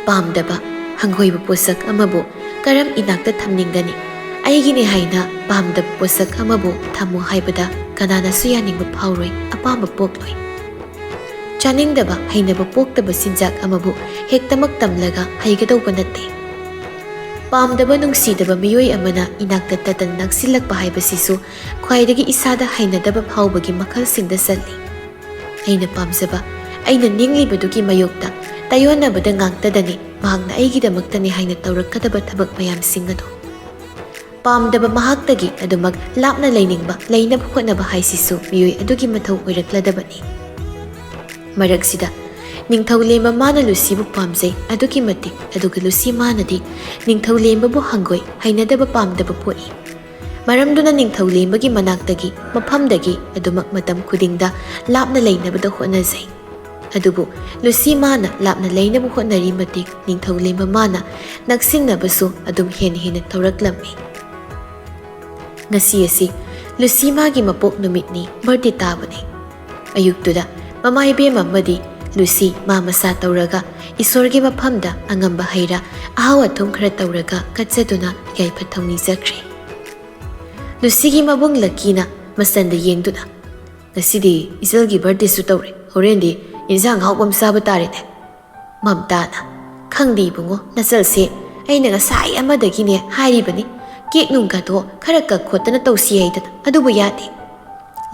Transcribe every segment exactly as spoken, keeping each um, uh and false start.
ꯄꯥꯝꯗꯕ ꯍꯪꯒꯣꯏꯕ ꯄꯣꯠꯁꯛ ꯑꯃꯕꯨ ꯀꯔꯝ ꯏꯅꯥꯛꯇ ꯊꯝꯅꯤꯡꯒꯅꯤ? ꯑꯩꯒꯤꯅꯦ ꯍꯥꯏꯅ ꯄꯥꯝꯗꯕ ꯄꯣꯠꯁꯛ ꯑꯃꯕꯨ ꯊꯝꯃꯨ ꯍꯥꯏꯕꯗ ꯀꯅꯥꯅꯁꯨ ꯌꯥꯅꯤꯡꯕ ꯐꯥꯎꯔꯣꯏ, ꯑꯄꯥꯝꯕ ꯄꯣꯛꯂꯣꯏ꯫ ꯆꯥꯅꯤꯡꯗꯕ, ꯍꯩꯅꯕ ꯄꯣꯛꯇꯕ ꯆꯤꯟꯖꯥꯛ ꯑꯃꯕꯨ ꯍꯦꯛꯇꯃꯛ ꯇꯝꯂꯒ ꯍꯩꯒꯗꯧꯕ ꯅꯠꯇꯦ꯫ ꯄꯥꯝꯗꯕ, ꯅꯨꯡꯁꯤꯗꯕ ꯃꯤꯑꯣꯏ ꯑꯃꯅ ꯏꯅꯥꯛꯇ ꯇꯠꯇꯅ ꯅꯛꯁꯤꯜꯂꯛꯄ ꯍꯥꯏꯕꯁꯤꯁꯨ ꯈ꯭ꯋꯥꯏꯗꯒꯤ ꯏꯁꯥꯗ ꯍꯩꯅꯗꯕ ꯐꯥꯎꯕꯒꯤ ꯃꯈꯜꯁꯤꯡꯗ ꯆꯜꯂꯤ꯫ ꯑꯩꯅ ꯄꯥꯝꯖꯕ, ꯑꯩꯅ ꯅꯤꯡꯂꯤꯕꯗꯨꯒꯤ ꯃꯥꯌꯣꯛꯇ ꯇꯥꯏꯑꯣꯟꯅꯕꯗ ꯉꯥꯛꯇꯗꯅꯤ ꯃꯍꯥꯛꯅ ꯑꯩꯒꯤꯗꯃꯛꯇꯅꯤ ꯍꯥꯏꯅ ꯇꯧꯔꯛꯀꯗꯕ ꯊꯕꯛ ꯃꯌꯥꯝꯁꯤꯡ ꯑꯗꯨ꯫ ꯄꯥꯝꯗꯕ ꯃꯍꯥꯛꯇꯒꯤ ꯑꯗꯨꯃꯛ ꯂꯥꯞꯅ ꯂꯩꯅꯤꯡꯕ, ꯂꯩꯅꯕ ꯍꯣꯠꯅꯕ ꯍꯥꯏꯁꯤꯁꯨ ꯃꯤꯑꯣꯏ ꯑꯗꯨꯒꯤ ꯃꯊꯧ ꯑꯣꯏꯔꯛꯂꯗꯕꯅꯤ꯫ ꯃꯔꯛꯁꯤꯗ ꯅꯤꯡꯊꯧ ꯂꯦꯝꯕ ꯃꯥꯅ ꯂꯨꯁꯤꯕꯨ ꯄꯥꯝꯖꯩ ꯑꯗꯨꯛꯀꯤ ꯃꯇꯤꯛ, ꯑꯗꯨꯒ ꯂꯨꯁꯤ ꯃꯥꯅꯗꯤ ꯅꯤꯡꯊꯧ ꯂꯦꯝꯕꯕꯨ ꯍꯪꯒꯣꯏ, ꯍꯩꯅꯗꯕ, ꯄꯥꯝꯗꯕ ꯄꯣꯛꯏ꯫ ꯃꯔꯝꯗꯨꯅ ꯅꯤꯡꯊꯧ ꯂꯦꯝꯕꯒꯤ ꯃꯅꯥꯛꯇꯒꯤ, ꯃꯐꯝꯗꯒꯤ ꯑꯗꯨꯃꯛ ꯃꯇꯝ ꯈꯨꯗꯤꯡꯗ ꯂꯥꯞꯅ ꯂꯩꯅꯕꯗ ꯍꯣꯠꯅꯖꯩ꯫ ꯑꯗꯨꯕꯨ ꯂꯨꯁꯤ ꯃꯥꯅ ꯂꯥꯞꯅ ꯂꯩꯅꯕ ꯍꯣꯠꯅꯔꯤ ꯃꯇꯤꯛ ꯅꯤꯡꯊꯧ ꯂꯦꯝꯕ ꯃꯥꯅ ꯅꯛꯁꯤꯟꯅꯕꯁꯨ ꯑꯗꯨꯝ ꯍꯦꯟꯅ ꯍꯦꯟꯅ ꯇꯧꯔꯛꯂꯝꯃꯤ꯫ ꯉꯁꯤ ꯑꯁꯤ ꯂꯨꯁꯤ ꯃꯥꯒꯤ ꯃꯄꯣꯛ ꯅꯨꯃꯤꯠꯅꯤ, ꯕꯔꯊꯗꯦ ꯇꯥꯕꯅꯤ꯫ ꯑꯌꯨꯛꯇꯨꯗ ꯃꯃꯥ ꯏꯕꯦꯝ ꯑꯃꯗꯤ ꯂꯨꯁꯤ ꯃꯥ ꯃꯁꯥ ꯇꯧꯔꯒ ꯏꯁꯣꯔꯒꯤ ꯃꯐꯝꯗ ꯑꯉꯝꯕ ꯍꯩꯔꯥ, ꯑꯍꯥꯎ ꯑꯊꯨꯝ ꯈꯔ ꯇꯧꯔꯒ ꯀꯠꯆꯗꯨꯅ ꯌꯥꯏꯐ ꯊꯧꯅꯤꯖꯈ꯭ꯔꯦ꯫ ꯂꯨꯁꯤꯒꯤ ꯃꯕꯨꯡ ꯂꯛꯀꯤꯅ ꯃꯆꯟꯗ ꯌꯦꯡꯗꯨꯅ, "ꯉꯁꯤꯗꯤ ꯏꯆꯜꯒꯤ ꯕꯔꯊꯗꯦꯁꯨ ꯇꯧꯔꯦ, ꯍꯣꯔꯦꯟꯗꯤ ꯏꯟꯁꯥꯡ ꯑꯍꯥꯎꯕ ꯑꯃ ꯆꯥꯕ ꯇꯥꯔꯦꯅꯦ꯫" ꯃꯝꯇꯥꯅ, "ꯈꯪꯗꯦ ꯏꯕꯨꯡꯉꯣ, ꯅꯆꯜꯁꯦ ꯑꯩꯅ ꯉꯁꯥꯏ ꯑꯃꯗꯒꯤꯅꯦ ꯍꯥꯏꯔꯤꯕꯅꯤ, ꯀꯦꯛ ꯅꯨꯡꯒꯗꯣ ꯈꯔ ꯀꯛ ꯈꯣꯠꯇꯅ ꯇꯧꯁꯤ ꯍꯥꯏꯗꯅ, ꯑꯗꯨꯕꯨ ꯌꯥꯗꯦ꯫"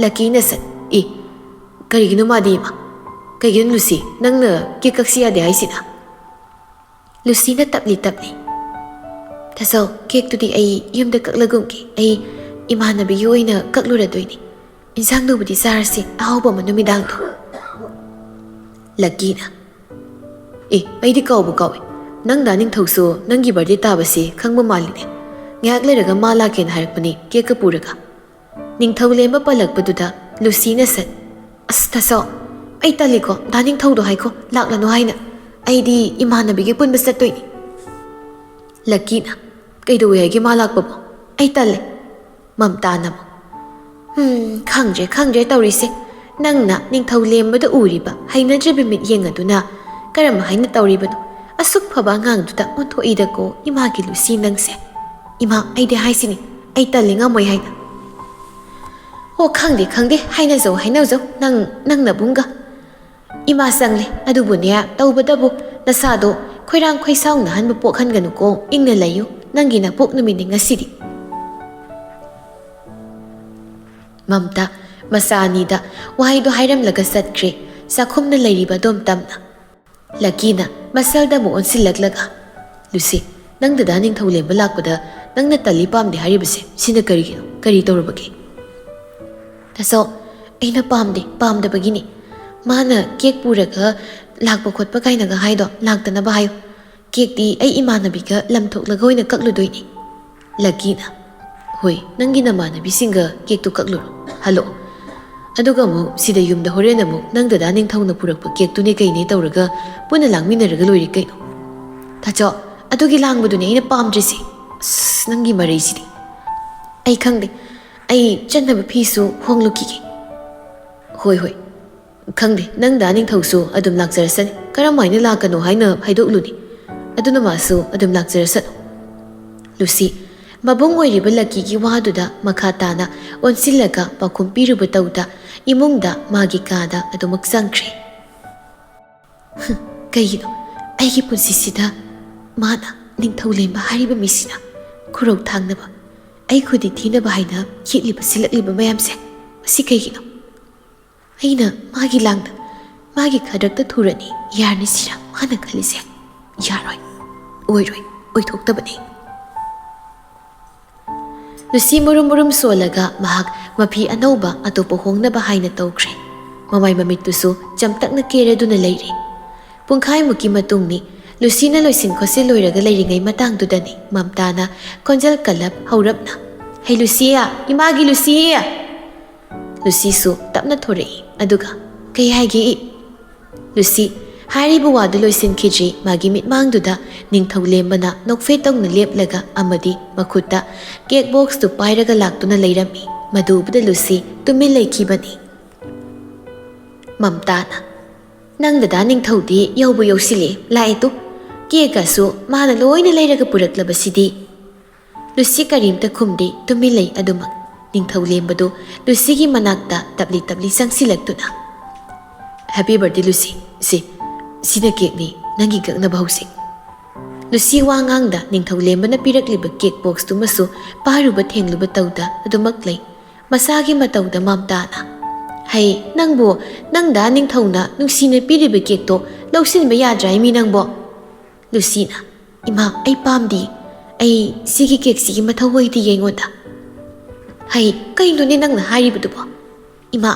ꯂꯛꯀꯤꯅ ꯁꯠ, "ꯏ, ꯀꯔꯤꯒꯤꯅꯣ ꯃꯥꯗꯤ ꯏꯃꯥ? ꯀꯩꯒꯤꯅꯣ ꯂꯨꯁꯤ, ꯅꯪꯅ ꯀꯦꯛ ꯀꯛꯁꯤ ꯌꯥꯗꯦ ꯍꯥꯏꯁꯤꯅ?" ꯂꯨꯁꯤꯅ ꯇꯞꯂꯤ ꯇꯞꯂꯤ, "ꯇꯥꯆꯧ, ꯀꯦꯛꯇꯨꯗꯤ ꯑꯩ ꯌꯨꯝꯗ ꯀꯛꯂꯒꯨꯝꯒꯦ꯫ ꯑꯩ ꯏꯃꯥꯟꯅꯕꯤꯒꯤ ꯑꯣꯏꯅ ꯀꯛꯂꯨꯔꯗꯣꯏꯅꯤ꯫ ꯏꯟꯁꯥꯡꯗꯨꯕꯨꯗꯤ ꯆꯥꯔꯁꯤ, ꯑꯍꯥꯎꯕ ꯑꯃ ꯅꯨꯃꯤꯗꯥꯡꯗꯣ꯫" ꯂꯛꯀꯤꯅ, "ꯑꯦ, ꯑꯩꯗꯤ ꯀꯥꯎꯕꯨ ꯀꯥꯎꯏ꯫ ꯅꯪ ꯗꯥ ꯅꯤꯡꯊꯧꯁꯨ ꯅꯪꯒꯤ ꯕꯔꯊꯗꯦ ꯇꯥꯕꯁꯤ ꯈꯪꯕ ꯃꯥꯜꯂꯤꯅꯦ꯫ ꯉꯥꯏꯍꯥꯛ ꯂꯩꯔꯒ ꯃꯥ ꯂꯥꯛꯀꯦꯅ ꯍꯥꯏꯔꯛꯄꯅꯤ, ꯀꯦꯛꯀ ꯄꯨꯔꯒ꯫" ꯅꯤꯡꯊꯧ ꯂꯦꯝꯕ ꯄꯜꯂꯛꯄꯗꯨꯗ ꯂꯨꯁꯤꯅ ꯁꯠ, "ꯑꯁ ꯇꯥꯆꯧ, ꯑꯩ ꯇꯜꯂꯤꯀꯣ, ꯗꯥ ꯅꯤꯡꯊꯧꯗꯣ ꯍꯥꯏꯈꯣ ꯂꯥꯛꯂꯅꯨ ꯍꯥꯏꯅ꯫ ꯑꯩꯗꯤ ꯏꯃꯥꯟꯅꯕꯤꯒꯤ ꯄꯨꯟꯕ ꯆꯠꯇꯣꯏꯅꯤ꯫" ꯂꯛꯀꯤꯅ, "ꯀꯩꯗꯧꯋꯦ ꯍꯥꯏꯒꯦ ꯃꯥ ꯂꯥꯛꯄꯕꯣ? ꯑꯩ ꯇꯜꯂꯦ꯫" ꯃꯝꯇꯥꯅ ꯑꯃꯨꯛ, "ꯍꯝ, ꯈꯪꯗ꯭ꯔꯦ, ꯈꯪꯗ꯭ꯔꯦ ꯇꯧꯔꯤꯁꯦ꯫ ꯅꯪꯅ ꯅꯤꯡꯊꯧ ꯂꯦꯝꯕꯗ ꯎꯔꯤꯕ ꯍꯩꯅꯗ꯭ꯔꯤꯕ ꯃꯤꯠꯌꯦꯡ ꯑꯗꯨꯅ ꯀꯔꯝ ꯍꯥꯏꯅ ꯇꯧꯔꯤꯕꯅꯣ? ꯑꯁꯨꯛ ꯐꯕ ꯑꯉꯥꯡꯗꯨꯗ ꯑꯣꯟꯊꯣꯛꯏꯗꯀꯣ ꯏꯃꯥꯒꯤ ꯂꯨꯁꯤ ꯅꯪꯁꯦ꯫ ꯏꯃꯥ, ꯑꯩꯗꯤ ꯍꯥꯏꯁꯤꯅꯤ, ꯑꯩ ꯇꯜꯂꯤ, ꯉꯝꯃꯣꯏ ꯍꯥꯏꯅ꯫ ꯑꯣ, ꯈꯪꯗꯦ, ꯈꯪꯗꯦ, ꯍꯥꯏꯅꯖꯧ, ꯍꯥꯏꯅꯖꯧ, ꯅꯪ, ꯅꯪ ꯅꯕꯨꯡꯒ꯫ ꯏꯃꯥ ꯆꯪꯂꯦ꯫ ꯑꯗꯨꯕꯨꯅꯦ, ꯇꯧꯕꯗꯕꯨ ꯅꯁꯥꯗꯣ ꯈꯣꯏꯔꯥꯡ ꯈꯣꯏꯁꯥꯎꯅꯍꯟꯕ ꯄꯣꯛꯍꯟꯒꯅꯨꯀꯣ, ꯏꯪꯅ ꯂꯩꯌꯨ꯫ ꯅꯪꯒꯤ ꯅꯄꯣꯛ ꯅꯨꯃꯤꯠꯅꯤ ꯉꯁꯤꯗꯤ꯫ ꯃꯝꯇꯥ ꯃꯆꯥ ꯑꯅꯤꯗ ꯋꯥꯍꯩꯗꯣ ꯍꯥꯏꯔꯝꯂꯒ ꯆꯠꯈ꯭ꯔꯦ, ꯆꯥꯛꯈꯨꯝꯅ ꯂꯩꯔꯤꯕ ꯑꯗꯣꯝ ꯇꯝꯅ꯫ ꯂꯀꯤꯅ ꯃꯁꯜꯗ ꯑꯃꯨꯛ ꯑꯣꯟꯁꯤꯜꯂꯛꯂꯒ, "ꯂꯨꯁꯤ, ꯅꯪ ꯗꯗꯥ ꯅꯤꯡꯊꯧ ꯂꯦꯝꯕ ꯂꯥꯛꯄꯗ ꯅꯪꯅ ꯇꯜꯂꯤ ꯄꯥꯝꯗꯦ ꯍꯥꯏꯔꯤꯕꯁꯦ ꯁꯤꯅ ꯀꯔꯤꯒꯤꯅꯣ? ꯀꯔꯤ ꯇꯧꯔꯕꯒꯦ?" "ꯇꯥꯆꯧ, ꯑꯩꯅ ꯄꯥꯝꯗꯦ, ꯄꯥꯝꯗꯕꯒꯤꯅꯤ꯫ ꯃꯥꯅ ꯀꯦꯛ ꯄꯨꯔꯒ ꯂꯥꯛꯄ ꯈꯣꯠꯄ ꯀꯥꯏꯅꯒ ꯍꯥꯏꯗꯣ ꯂꯥꯛꯇꯅꯕ ꯍꯥꯏꯌꯨ꯫ ꯀꯦꯛꯇꯤ ꯑꯩ ꯏꯃꯥꯟꯅꯕꯤꯒ ꯂꯝ ꯊꯣꯛꯂꯒ ꯑꯣꯏꯅ ꯀꯛꯂꯨꯗꯣꯏꯅꯤ꯫" ꯂꯀꯤꯅ, "ꯍꯣꯏ, ꯅꯪꯒꯤ ꯅꯃꯥꯟꯅꯕꯤꯁꯤꯡꯒ ꯀꯦꯛꯇꯨ ꯀꯛꯂꯨꯔꯣ, ꯍꯜꯂꯛꯑꯣ꯫ ꯑꯗꯨꯒ ꯑꯃꯨꯛ ꯁꯤꯗ ꯌꯨꯝꯗ ꯍꯣꯔꯦꯟ ꯑꯃꯨꯛ ꯅꯪ ꯗꯗꯥ ꯅꯤꯡꯊꯧꯅ ꯄꯨꯔꯛꯄ ꯀꯦꯛꯇꯨꯅꯦ ꯀꯩꯅꯦ ꯇꯧꯔꯒ ꯄꯨꯟꯅ ꯂꯥꯡꯃꯤꯟꯅꯔꯒ ꯂꯣꯏꯔꯦ ꯀꯩꯅꯣ꯫" "ꯇꯥꯆꯧ, ꯑꯗꯨꯒꯤ ꯂꯥꯡꯕꯗꯨꯅꯦ ꯑꯩꯅ ꯄꯥꯝꯗ꯭ꯔꯤꯁꯦ꯫ ꯑꯁ, ꯅꯪꯒꯤ ꯃꯔꯩꯁꯤꯗꯤ꯫ ꯑꯩ ꯈꯪꯗꯦ, ꯑꯩ ꯆꯠꯅꯕ ꯐꯤꯁꯨ ꯍꯣꯡꯂꯨꯈꯤꯒꯦ꯫" "ꯍꯣꯏ, ꯍꯣꯏ꯫ ꯈꯪꯗꯦ, ꯅꯪ ꯗꯥ ꯅꯤꯡꯊꯧꯁꯨ ꯑꯗꯨꯝ ꯂꯥꯛꯆꯔꯁꯅꯤ꯫ ꯀꯔꯝꯍꯥꯏꯅ ꯂꯥꯛꯀꯅꯣ ꯍꯥꯏꯅ ꯍꯥꯏꯗꯣꯛꯂꯨꯅꯤ? ꯑꯗꯨꯅ ꯃꯥꯁꯨ ꯑꯗꯨꯝ ꯂꯥꯛꯆꯔꯁꯅꯨ꯫" ꯂꯨꯁꯤ, ꯃꯕꯨꯡ ꯑꯣꯏꯔꯤꯕ ꯂꯀꯤꯒꯤ ꯋꯥꯗꯨꯗ ꯃꯈꯥ ꯇꯥꯅ ꯑꯣꯟꯁꯤꯜꯂꯒ ꯄꯥꯎꯈꯨꯝ ꯄꯤꯔꯨꯕ ꯇꯧꯗ ꯏꯃꯨꯡꯗ ꯃꯥꯒꯤ ꯀꯥꯗ ꯑꯗꯨꯃꯛ ꯆꯪꯈ꯭ꯔꯦ꯫ "ꯍꯨꯝ, ꯀꯩꯒꯤꯅꯣ ꯑꯩꯒꯤ ꯄꯨꯟꯁꯤꯁꯤꯗ ꯃꯥꯅ ꯅꯤꯡꯊꯧ ꯂꯦꯝꯕ ꯍꯥꯏꯔꯤꯕ ꯃꯤꯁꯤꯅ ꯈꯨꯔꯧ ꯊꯥꯡꯅꯕ, ꯑꯩ ꯈꯨꯗꯤ ꯊꯤꯅꯕ ꯍꯥꯏꯅ ꯌꯦꯠꯂꯤꯕ ꯁꯤꯜꯂꯛꯂꯤꯕ ꯃꯌꯥꯝꯁꯦ? ꯃꯁꯤ ꯀꯩꯒꯤꯅꯣ? ꯑꯩꯅ ꯃꯥꯒꯤ ꯂꯥꯡꯗ, ꯃꯥꯒꯤ ꯈꯗ꯭ꯔꯛꯇ ꯊꯨꯔꯅꯤ, ꯌꯥꯔꯅꯤ ꯁꯤꯔ ꯃꯥꯅ ꯈꯜꯂꯤꯁꯦ? ꯌꯥꯔꯣꯏ, ꯑꯣꯏꯔꯣꯏ, ꯑꯣꯏꯊꯣꯛꯇꯕꯅꯤ꯫" ꯂꯨꯁꯤ ꯃꯨꯔꯨꯝ ꯃꯨꯔꯨꯝ ꯁꯣꯜꯂꯒ ꯃꯍꯥꯛ ꯃꯐꯤ ꯑꯅꯧꯕ ꯑꯇꯣꯞꯄ ꯍꯣꯡꯅꯕ ꯍꯥꯏꯅ ꯇꯧꯈ꯭ꯔꯦ꯫ ꯃꯃꯥꯏ ꯃꯃꯤꯠꯇꯨꯁꯨ ꯆꯝꯇꯛꯅ ꯀꯦꯔꯗꯨꯅ ꯂꯩꯔꯦ꯫ ꯄꯨꯡꯈꯥꯏꯃꯨꯛꯀꯤ ꯃꯇꯨꯡꯅꯤ꯫ ꯂꯨꯁꯤꯅ ꯂꯣꯏꯁꯤꯟ ꯈꯣꯠꯆꯤꯟ ꯂꯣꯏꯔꯒ ꯂꯩꯔꯤꯉꯩ ꯃꯇꯥꯡꯗꯨꯗꯅꯤ ꯃꯝꯇꯥꯅ ꯈꯣꯟꯖꯦꯜ ꯀꯜꯂꯞ ꯍꯧꯔꯞꯅ, "ꯍꯩ ꯂꯨꯁꯤ! ꯏꯃꯥꯒꯤ ꯂꯨꯁꯤ!" ꯂꯨꯁꯤꯁꯨ ꯇꯞꯅ ꯊꯣꯔꯛꯏ꯫ ꯑꯗꯨꯒ, "ꯀꯩ ꯍꯥꯏꯒꯦ ꯏ?" ꯂꯨꯁꯤ ꯍꯥꯏꯔꯤꯕ ꯋꯥꯗꯨ ꯂꯣꯏꯁꯤꯟꯈꯤꯗ꯭ꯔꯤ ꯃꯥꯒꯤ ꯃꯤꯠꯃꯥꯡꯗꯨꯗ ꯅꯤꯡꯊꯧ ꯂꯦꯝꯕꯅ ꯅꯣꯛꯐꯦꯠ ꯇꯧꯅ ꯂꯦꯞꯂꯒ ꯑꯃꯗꯤ ꯃꯈꯨꯠꯇ ꯀꯦꯛ ꯕꯣꯛꯁꯇꯨ ꯄꯥꯏꯔꯒ ꯂꯥꯛꯇꯨꯅ ꯂꯩꯔꯝꯃꯤ꯫ ꯃꯗꯨ ꯎꯕꯗ ꯂꯨꯁꯤ ꯇꯨꯃꯤꯟ ꯂꯩꯈꯤꯕꯅꯤ꯫ ꯃꯝꯇꯥꯅ, "ꯅꯪ ꯗꯗꯥ ꯅꯤꯡꯊꯧꯗꯤ ꯌꯧꯕꯨ ꯌꯧꯁꯤꯜꯂꯦ, ꯂꯥꯛꯑꯦ ꯇꯨ꯫ ꯀꯦꯛꯀꯁꯨ ꯃꯥꯅ ꯂꯣꯏꯅ ꯂꯩꯔꯒ ꯄꯨꯔꯛꯂꯕꯁꯤꯗꯤ꯫ ꯂꯨꯁꯤ ꯀꯔꯤꯝꯇ ꯈꯨꯝꯗꯦ, ꯇꯨꯃꯤꯟ ꯂꯩ ꯑꯗꯨꯃꯛ꯫ ꯅꯤꯡꯊꯧ ꯂꯦꯝꯕꯗꯨ ꯂꯨꯁꯤꯒꯤ ꯃꯅꯥꯛꯇ ꯇꯞꯂꯤ ꯇꯞꯂꯤ ꯆꯪꯁꯤꯜꯂꯛꯇꯨꯅ, "Happy birthday, ꯂꯨꯁꯤ꯫ ꯁꯤ, ꯁꯤꯅ ꯀꯦꯛꯅꯤ, ꯅꯪꯒꯤ ꯀꯛꯅꯕ ꯍꯧꯖꯤꯛ꯫" ꯂꯨꯁꯤ ꯋꯥ ꯉꯥꯡꯗ ꯅꯤꯡꯊꯧ ꯂꯦꯝꯕꯅ ꯄꯤꯔꯛꯂꯤꯕ ꯀꯦꯛ ꯕꯣꯛꯁꯇꯨꯃꯁꯨ ꯄꯥꯏꯔꯨꯕ ꯊꯦꯡꯂꯨꯕ ꯇꯧꯗ ꯑꯗꯨꯃꯛ ꯂꯩ꯫ ꯃꯁꯥꯒꯤ ꯃꯇꯧꯗ ꯃꯝꯇꯥꯅ, "ꯍꯩ, ꯅꯪꯕꯨ ꯅꯪꯗ ꯅꯤꯡꯊꯧꯅ ꯅꯨꯡꯁꯤꯅ ꯄꯤꯔꯤꯕ ꯀꯦꯛꯇꯣ ꯂꯧꯁꯤꯟꯕ ꯌꯥꯗ꯭ꯔꯥ ꯍꯥꯏꯃꯤ ꯅꯪꯕꯣ?" ꯂꯨꯁꯤꯅ, "ꯏꯃꯥ, ꯑꯩ ꯄꯥꯝꯗꯦ꯫ ꯑꯩ ꯁꯤꯒꯤ ꯀꯦꯛꯁꯤꯒꯤ ꯃꯊꯧ ꯑꯣꯏꯗꯦ ꯑꯩꯉꯣꯟꯗ꯫" "ꯍꯩ, ꯀꯩꯅꯣꯅꯦ ꯅꯪꯅ ꯍꯥꯏꯔꯤꯕꯗꯨꯕꯣ? ꯏꯃꯥ,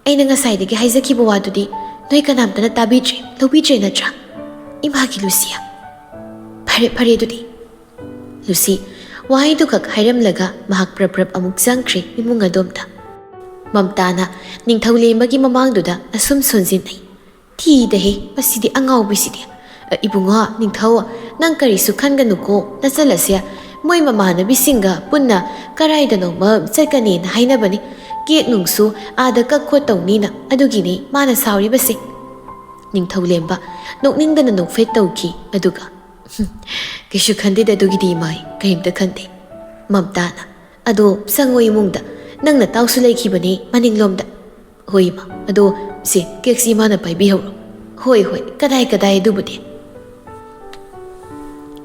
ꯑꯩꯅ ꯉꯁꯥꯏꯗꯒꯤ ꯍꯥꯏꯖꯈꯤꯕ ꯋꯥꯗꯨꯗꯤ ꯅꯣꯏ ꯀꯅꯥꯝꯇꯅ ꯇꯥꯕꯤꯗ꯭ꯔꯦ, ꯂꯧꯕꯤꯗ꯭ꯔꯦ ꯅꯠꯇ꯭ꯔꯥ? ꯏꯃꯥꯒꯤ ꯂꯨꯁꯤꯌꯥ꯫ ꯐꯔꯦ, ꯐꯔꯦ ꯑꯗꯨꯗꯤ꯫" ꯂꯨꯁꯤ ꯋꯥꯍꯩꯗꯨꯈꯛ ꯍꯥꯏꯔꯝꯂꯒ ꯃꯍꯥꯛ ꯄ꯭ꯔꯞ ꯄ꯭ꯔꯞ ꯑꯃꯨꯛ ꯆꯪꯈ꯭ꯔꯦ ꯏꯃꯨꯡ ꯑꯗꯣꯝꯗ꯫ ꯃꯝꯇꯥꯅ ꯅꯤꯡꯊꯧ ꯂꯦꯝꯕꯒꯤ ꯃꯃꯥꯡꯗꯨꯗ ꯑꯁꯨꯝ ꯁꯣꯟꯖꯤꯟꯅꯩ꯫ "ꯊꯤꯗꯍꯦ, ꯃꯁꯤꯗꯤ ꯑꯉꯥꯎꯕꯤꯁꯤꯗꯤ꯫ ꯑ, ꯏꯕꯨꯡꯉꯣ, ꯅꯤꯡꯊꯧ, ꯅꯪ ꯀꯔꯤꯁꯨ ꯈꯟꯒꯅꯨꯀꯣ, ꯅꯆꯜ ꯑꯁꯦ ꯃꯣꯏ ꯃꯃꯥꯟꯅꯕꯤꯁꯤꯡꯒ ꯄꯨꯟꯅ ꯀꯔꯥꯏꯗꯅꯣꯃ ꯆꯠꯀꯅꯦꯅ ꯍꯥꯏꯅꯕꯅꯤ꯫ ꯀꯦꯛ ꯅꯨꯡꯁꯨ ꯑꯥꯗ ꯀꯛ ꯈꯣꯠ ꯇꯧꯅꯤꯅ, ꯑꯗꯨꯒꯤꯅꯤ ꯃꯥꯅ ꯁꯥꯎꯔꯤꯕꯁꯦ꯫" ꯅꯤꯡꯊꯧ ꯂꯦꯝꯕ ꯅꯣꯛꯅꯤꯡꯗꯅ ꯅꯣꯛꯐꯦꯠ ꯇꯧꯈꯤ, ꯑꯗꯨꯒ, "ꯍꯨꯝ, ꯀꯩꯁꯨ ꯈꯟꯗꯦꯗ ꯑꯗꯨꯒꯤꯗꯤ ꯏꯃꯥꯏ, ꯀꯔꯤꯝꯇ ꯈꯟꯗꯦ꯫" ꯃꯝꯇꯥꯅ, "ꯑꯗꯣ ꯆꯪꯉꯣ ꯏꯃꯨꯡꯗ, ꯅꯪ ꯅꯇꯥꯎꯁꯨ ꯂꯩꯈꯤꯕꯅꯦ ꯃꯅꯤꯡꯂꯣꯝꯗ꯫" "ꯍꯣꯏ ꯏꯃꯥ, ꯑꯗꯣ ꯁꯦ, ꯀꯦꯛꯁꯤ ꯏꯃꯥꯅ ꯄꯥꯏꯕꯤꯍꯧꯔꯣ꯫" "ꯍꯣꯏ, ꯍꯣꯏ, ꯀꯗꯥꯏ, ꯀꯗꯥꯏ ꯑꯗꯨꯕꯨꯗꯤ꯫"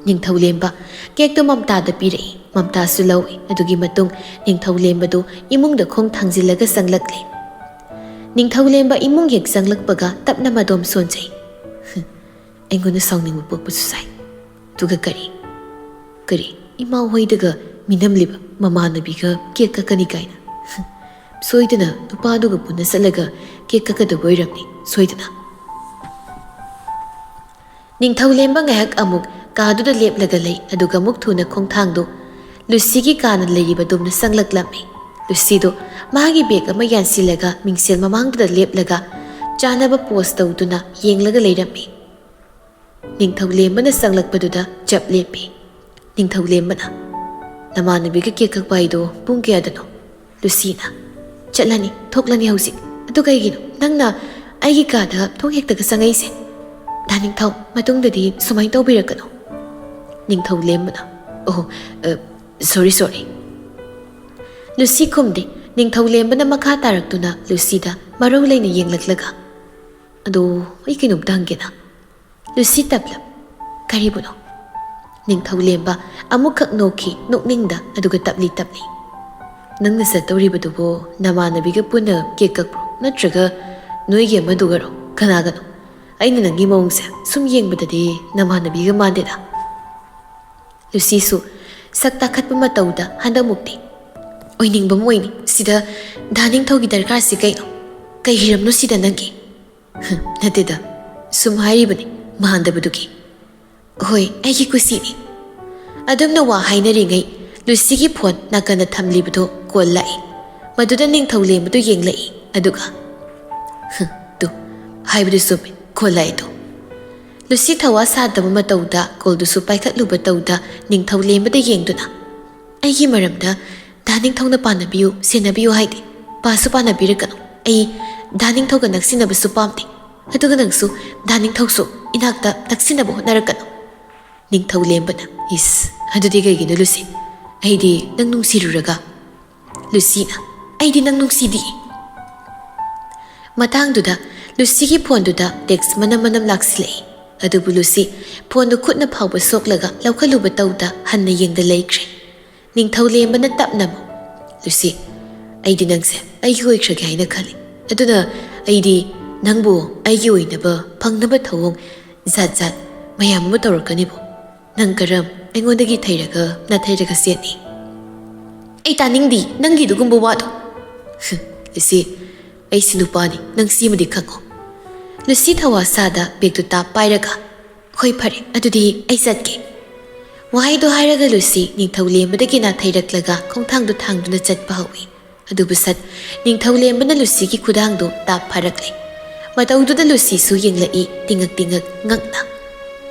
ꯅꯤꯡꯊꯧ ꯂꯦꯝꯕ ꯀꯦꯛꯇꯨ ꯃꯝꯇꯥꯗ ꯄꯤꯔꯛꯏ꯫ ꯃꯝꯇꯥꯁꯨ ꯂꯧꯏ꯫ ꯑꯗꯨꯒꯤ ꯃꯇꯨꯡ ꯅꯤꯡꯊꯧ ꯂꯦꯝꯕꯗꯨ ꯏꯃꯨꯡꯗ ꯈꯣꯡ ꯊꯥꯡꯖꯤꯜꯂꯒ ꯆꯪꯂꯛꯂꯦ꯫ ꯅꯤꯡꯊꯧ ꯂꯦꯝꯕ ꯏꯃꯨꯡ ꯍꯦꯛ ꯆꯪꯂꯛꯄꯒ ꯇꯞꯅ ꯃꯗꯣꯝ ꯁꯣꯟꯖꯩ꯫ "ꯑꯩꯉꯣꯟꯗ ꯁꯥꯎꯅꯤꯡꯕ ꯄꯣꯛꯄꯁꯨ ꯁꯥꯏ꯫ ꯑꯗꯨꯒ ꯀꯔꯤ, ꯀꯔꯤ, ꯏꯃꯥ ꯍꯣꯏꯗꯒ ꯃꯤꯅꯝꯂꯤꯕ ꯃꯃꯥꯟꯅꯕꯤꯒ ꯀꯦꯛ ꯀꯛꯀꯅꯤ ꯀꯥꯏꯅ꯫ ꯁꯣꯏꯗꯅ ꯅꯨꯄꯥꯗꯨꯒ ꯄꯨꯟꯅ ꯆꯠꯂꯒ ꯀꯦꯛ ꯀꯛꯀꯗꯕ ꯑꯣꯏꯔꯝꯅꯤ, ꯁꯣꯏꯗꯅ꯫" ꯅꯤꯡꯊꯧ ꯂꯦꯝꯕ ꯉꯥꯏꯍꯥꯛ ꯑꯃꯨꯛ ꯀꯥꯗꯨꯗ ꯂꯦꯞꯂꯒ ꯂꯩ, ꯑꯗꯨꯒ ꯑꯃꯨꯛ ꯊꯨꯅ ꯈꯣꯡꯊꯥꯡꯗꯨ ꯂꯨꯁꯤꯒꯤ ꯀꯥꯅ ꯂꯩꯔꯤꯕꯗꯨꯝꯅ ꯆꯪꯂꯛꯂꯝꯃꯤ꯫ ꯂꯨꯁꯤꯗꯨ ꯃꯥꯒꯤ ꯕꯦꯒ ꯑꯃ ꯌꯥꯟꯁꯤꯜꯂꯒ ꯃꯤꯡꯁꯦꯜ ꯃꯃꯥꯡꯗꯨꯗ ꯂꯦꯞꯂꯒ ꯆꯥꯅꯕ ꯄꯣꯁ ꯇꯧꯗꯨꯅ ꯌꯦꯡꯂꯒ ꯂꯩꯔꯝꯃꯤ꯫ ꯅꯤꯡꯊꯧ ꯂꯦꯝꯕꯅ ꯆꯪꯂꯛꯄꯗꯨꯗ ꯆꯞ ꯂꯦꯞꯄꯤ꯫ ꯅꯤꯡꯊꯧ ꯂꯦꯝꯕꯅ, "ꯅꯃꯥꯟꯅꯕꯤꯒ ꯀꯦꯛ ꯀꯛꯄ ꯍꯥꯏꯗꯣ ꯄꯨꯡ ꯀꯌꯥꯗꯅꯣ?" ꯂꯨꯁꯤꯅ, "ꯆꯠꯂꯅꯤ, ꯊꯣꯛꯂꯅꯤ ꯍꯧꯖꯤꯛ꯫ ꯑꯗꯨ ꯀꯩꯒꯤꯅꯣ ꯅꯪꯅ ꯑꯩꯒꯤ ꯀꯥꯗ ꯊꯣꯡ ꯍꯦꯛꯇꯒ ꯆꯪꯉꯛꯏꯁꯦ?" "ꯙꯥ ꯅꯤꯡꯊꯧ, ꯃꯇꯨꯡꯗꯗꯤ ꯁꯨꯃꯥꯏꯅ ꯇꯧꯕꯤꯔꯛꯀꯅꯨ꯫" ꯅꯤꯡꯊꯧ ꯂꯦꯝꯕꯅ, "ꯑꯣꯍꯣ, ꯑ, sorry, sorry꯫" ꯂꯨꯁꯤ ꯈꯨꯝꯗꯦ꯫ ꯅꯤꯡꯊꯧ ꯂꯦꯝꯕꯅ ꯃꯈꯥ ꯇꯥꯔꯛꯇꯨꯅ ꯂꯨꯁꯤꯗ ꯃꯔꯧ ꯂꯩꯅ ꯌꯦꯡꯂꯛꯂꯒ, "ꯑꯗꯣ, ꯑꯩ ꯀꯩꯅꯣꯝꯇ ꯍꯪꯒꯦꯅ꯫" ꯂꯨꯁꯤ ꯇꯞꯂꯞ, "ꯀꯔꯤꯕꯨꯅꯣ?" ꯅꯤꯡꯊꯧ ꯂꯦꯝꯕ ꯑꯃꯨꯛꯈꯛ ꯅꯣꯛꯈꯤ, ꯅꯣꯛꯅꯤꯡꯗ, ꯑꯗꯨꯒ ꯇꯞꯂꯤ ꯇꯞꯂꯤ, "ꯅꯪꯅ ꯆꯠꯇꯧꯔꯤꯕꯗꯨꯕꯨ ꯅꯃꯥꯟꯅꯕꯤꯒ ꯄꯨꯟꯅ ꯀꯦꯛ ꯀꯛꯄ꯭ꯔꯣ, ꯅꯠꯇ꯭ꯔꯒ ꯅꯣꯏꯒꯤ ꯑꯃꯗꯨꯒꯔꯣ? ꯀꯅꯥꯒꯅꯣ? ꯑꯩꯅ ꯅꯪꯒꯤ ꯃꯑꯣꯡꯁꯦ ꯁꯨꯝ ꯌꯦꯡꯕꯗꯗꯤ ꯅꯃꯥꯟꯅꯕꯤꯒ ꯃꯥꯟꯗꯦꯗ꯫" ꯂꯨꯁꯤꯁꯨ ꯁꯛ ꯇꯥꯈꯠꯄ ꯃꯇꯧꯗ ꯍꯟꯗꯛꯃꯨꯛꯇꯤ, "ꯑꯣꯏꯅꯤꯡꯕ ꯑꯃ ꯑꯣꯏꯅꯤ꯫ ꯁꯤꯗ ꯙꯥ ꯅꯤꯡꯊꯧꯒꯤ ꯗꯔꯀꯥꯔꯁꯤ ꯀꯩꯅꯣ? ꯀꯩ ꯍꯤꯔꯝꯅꯣ ꯁꯤꯗ ꯅꯪꯒꯤ?" "ꯍꯝ, ꯅꯠꯇꯦꯗ, ꯁꯨꯝ ꯍꯥꯏꯔꯤꯕꯅꯤ, ꯃꯥꯟꯗꯕꯗꯨꯒꯤ꯫" "ꯍꯣꯏ, ꯑꯩꯒꯤ ꯀꯨꯁꯤꯅꯤ꯫" ꯑꯗꯨꯝꯅ ꯋꯥ ꯍꯥꯏꯅꯔꯤꯉꯩ ꯂꯨꯁꯤꯒꯤ ꯐꯣꯟ ꯅꯥꯀꯟꯗ ꯊꯝꯂꯤꯕꯗꯨ ꯀꯣꯜ ꯂꯥꯛꯏ꯫ ꯃꯗꯨꯗ ꯅꯤꯡꯊꯧ ꯂꯦꯝꯕꯗꯨ ꯌꯦꯡꯂꯛꯏ, ꯑꯗꯨꯒ, "ꯍꯝ, ꯇꯨ, ꯍꯥꯏꯕꯗꯨ ꯆꯨꯝꯃꯤ, ꯀꯣꯜ ꯂꯥꯛꯏꯗꯣ꯫" ꯂꯨꯁꯤ ꯊꯋꯥ ꯁꯥꯗꯕ ꯃꯇꯧꯗ ꯀꯣꯜꯗꯨꯁꯨ ꯄꯥꯏꯈꯠꯂꯨꯕ ꯇꯧꯗ ꯅꯤꯡꯊꯧ ꯂꯦꯝꯕꯗ ꯌꯦꯡꯗꯨꯅ, "ꯑꯩꯒꯤ ꯃꯔꯝꯗ ꯙꯥ ꯅꯤꯡꯊꯧꯅ ꯄꯥꯟꯅꯕꯤꯌꯨ, ꯁꯦꯟꯅꯕꯤꯌꯨ ꯍꯥꯏꯗꯦ꯫ ꯄꯥꯁꯨ ꯄꯥꯟꯅꯕꯤꯔꯛꯀꯅꯨ꯫ ꯑꯩ ꯙꯥ ꯅꯤꯡꯊꯧꯒ ꯅꯛꯁꯤꯟꯅꯕꯁꯨ ꯄꯥꯝꯗꯦ꯫ ꯑꯗꯨꯒ ꯅꯪꯁꯨ, ꯙꯥ ꯅꯤꯡꯊꯧꯁꯨ ꯏꯅꯥꯛꯇ ꯅꯛꯁꯤꯟꯅꯕ ꯍꯣꯠꯅꯔꯛꯀꯅꯨ꯫" ꯅꯤꯡꯊꯧ ꯂꯦꯝꯕꯅ, "ꯏꯁ, ꯑꯗꯨꯗꯤ ꯀꯩꯒꯤꯅꯣ ꯂꯨꯁꯤ? ꯑꯩꯗꯤ ꯅꯪ ꯅꯨꯡꯁꯤꯔꯨꯔꯒ꯫" ꯂꯨꯁꯤꯅ, "ꯑꯩꯗꯤ ꯅꯪ ꯅꯨꯡꯁꯤꯗꯤꯌꯦ꯫" ꯃꯇꯥꯡꯗꯨꯗ ꯂꯨꯁꯤꯒꯤ ꯐꯣꯟꯗꯨꯗ ꯇꯦꯛꯁ ꯃꯅꯝ ꯃꯅꯝ ꯂꯥꯛꯁꯤꯜꯂꯛꯏ꯫ ꯑꯗꯨꯕꯨ ꯂꯨꯁꯤ ꯐꯣꯟꯗꯨ ꯈꯨꯠꯅ ꯐꯥꯎꯕ ꯁꯣꯛꯂꯒ ꯂꯧꯈꯠꯂꯨꯕ ꯇꯧꯗ ꯍꯟꯅ ꯌꯦꯡꯗ ꯂꯩꯈ꯭ꯔꯦ꯫ ꯅꯤꯡꯊꯧ ꯂꯦꯝꯕꯅ ꯇꯞꯅ ꯑꯃꯨꯛ, "ꯂꯨꯁꯤ, ꯑꯩꯗꯤ ꯅꯪꯁꯦ ꯑꯩꯒꯤ ꯑꯣꯏꯈ꯭ꯔꯒꯦ ꯍꯥꯏꯅ ꯈꯜꯂꯤ꯫ ꯑꯗꯨꯅ ꯑꯩꯗꯤ ꯅꯪꯕꯨ ꯑꯩꯒꯤ ꯑꯣꯏꯅꯕ ꯐꯪꯅꯕ ꯊꯧꯑꯣꯡ ꯖꯥꯠ ꯖꯥꯠ ꯃꯌꯥꯝ ꯑꯃ ꯇꯧꯔꯛꯀꯅꯤꯕꯨ꯫ ꯅꯪ ꯀꯔꯝ ꯑꯩꯉꯣꯟꯗꯒꯤ ꯊꯩꯔꯒ ꯅꯥꯊꯩꯔꯒ ꯆꯦꯟꯅꯤ?" "ꯑꯩ ꯇꯥꯅꯤꯡꯗꯤ ꯅꯪꯒꯤ ꯑꯗꯨꯒꯨꯝꯕ ꯋꯥꯗꯣ꯫" "ꯂꯨꯁꯤ, ꯑꯩꯁꯤ ꯅꯨꯄꯥꯅꯤ, ꯅꯪ ꯁꯤꯃꯗꯤ ꯈꯪꯉꯣ꯫" ꯂꯨꯁꯤ ꯊꯋꯥ ꯁꯥꯗ ꯕꯦꯒꯇꯨ ꯇꯥꯞ ꯄꯥꯏꯔꯒ, "ꯍꯣꯏ, ꯐꯔꯦ, ꯑꯗꯨꯗꯤ ꯑꯩ ꯆꯠꯀꯦ꯫" ꯋꯥꯍꯩꯗꯣ ꯍꯥꯏꯔꯒ ꯂꯨꯁꯤ ꯅꯤꯡꯊꯧ ꯂꯦꯝꯕꯗꯒꯤ ꯅꯥꯊꯩꯔꯛꯂꯒ ꯈꯣꯡꯊꯥꯡꯗꯨ ꯊꯥꯡꯗꯨꯅ ꯆꯠꯄ ꯍꯧꯏ꯫ ꯑꯗꯨꯕꯨ ꯁꯠ, ꯅꯤꯡꯊꯧ ꯂꯦꯝꯕꯅ ꯂꯨꯁꯤꯒꯤ ꯈꯨꯗꯥꯡꯗꯨ ꯇꯥꯞ ꯐꯥꯔꯛꯂꯦ꯫ ꯃꯇꯧꯗꯨꯗ ꯂꯨꯁꯤꯁꯨ ꯌꯦꯡꯂꯛꯏ, ꯇꯤꯡꯉꯛ ꯇꯤꯡꯉꯛ ꯉꯛꯅ꯫